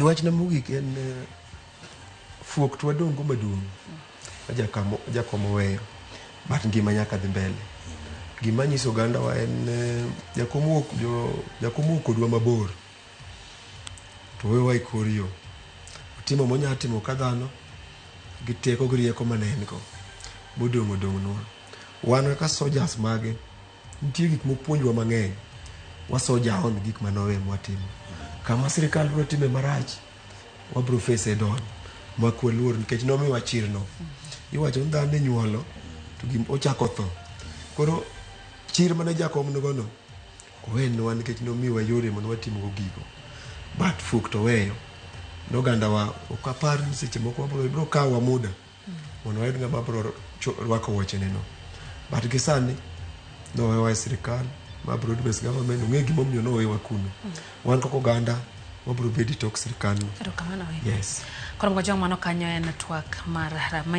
Wachna mogik en fuok to wadong' go maduong' ma jakom oweyo but ngima nyaka dhi mbele. Gima nyiso oganda wa en jakom owuok jakom owuok kodwa mabor to owewa e kor yo. Otimo monya timo ka dhano gi teko gi rieko mane en go modong' odong'nwa. Wan kaka soldiers mage nitie gik mopuonjwa mang'eny wa soldier on gik mane owe mwatimo. Kama sirikal biro time marach wabro face head on mak waluor nikech nomiwa chir no. Iwacho ni dhano inyuolo to ochako tho. Koro chir mane jakom nigo no owenwa nikech nomiwa yore mane watimo go gigo. But fuok to oweyo. Nogandawa ok apar ni seche moko wabro biro kawowa muda mondo wayud ng'ama biro rwako wuochene no. But gi sani nowewa e sirikal ma broad based government ong'e gimomiyo nowewa kuno. Wan kaka oganda wabro bedo e tok sirikal no. Erokamano ahinya. Yes. Koro Mgojwang' mano kanyo en twak mar